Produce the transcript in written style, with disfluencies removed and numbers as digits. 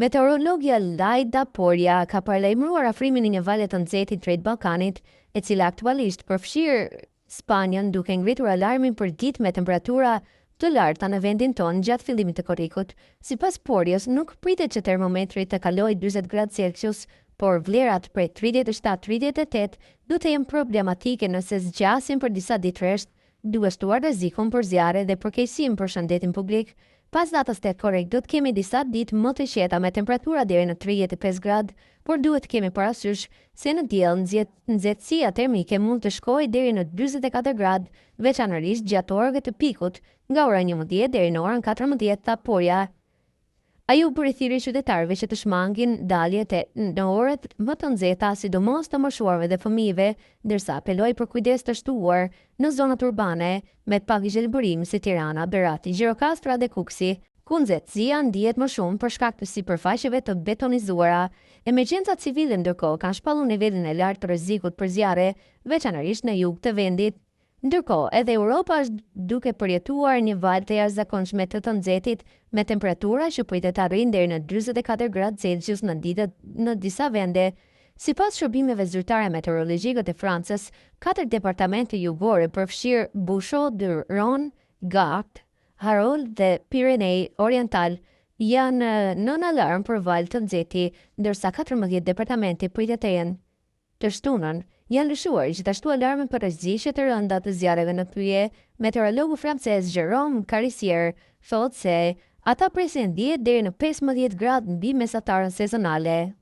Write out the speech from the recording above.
Meteorologja Lajda Porja ka paralajmëruar afrimin e një vale të nxehti drejt Ballkanit, e cila aktualisht përfshirë Spanjën duke ngritur alarmin për ditë me temperatura të larta në vendin tonë gjatë fillimit të korrikut. Sipas Porjës, nuk pritet që termometri të kalojë 40 gradë Celsius, por vlerat prej 37-38 do të jenë problematike nëse zgjasin për disa ditë rresht, duke shtuar rrezikun për zjarre dhe përkeqësim për shëndetin publik. Pas datës 8 korrik do të kemi disa ditë më të qeta me temperatura deri në 35 gradë, por duhet të kemi parasysh se në diell nxehtësia termike mund të shkojë deri në 44 gradë, veçanërisht gjatë orëve të pikut, nga ora 11 deri në orën 14, tha Porja. Ai u bëri thirrje qytetarëve që të shmangin daljet e në orët më të nxehta, sidomos të moshuarve dhe fëmijëve, ndërsa apeloi për kujdes të shtuar në zonat urbane me pak gjelbërim si Tirana, Berati, Gjirokastra dhe Kukësi, ku nxehtësia ndihet më shumë për shkak të sipërfaqeve të betonizuara. Emergjencat civile ndërkohë kanë shpallur nivelin e lartë të rrezikut për zjarre, veçanërisht në jug të vendit. Ndërkohë, edhe Europa është duke përjetuar një valë të jashtëzakonshme të të nxehtit, me temperatura që pritet të arrijnë deri në 44 gradë Celsius në ditët në disa vende. Sipas shërbimeve zyrtare meteorologjike të Francës, katër departamente jugore përfshirë Bouches-du-Rhône, Gard, Hérault dhe Pirenej Oriental janë nën alarm për valë të nxehti, ndërsa 14 departamente pritet të jenë. Të shtunën, janë lëshuar gjithashtu alarme për rreziqe të rënda të zjarreve në pyje. Meteorologu francez Jérôme Carissier thotë se ata presin 10 deri në 15 gradë mbi mesataren sezonale.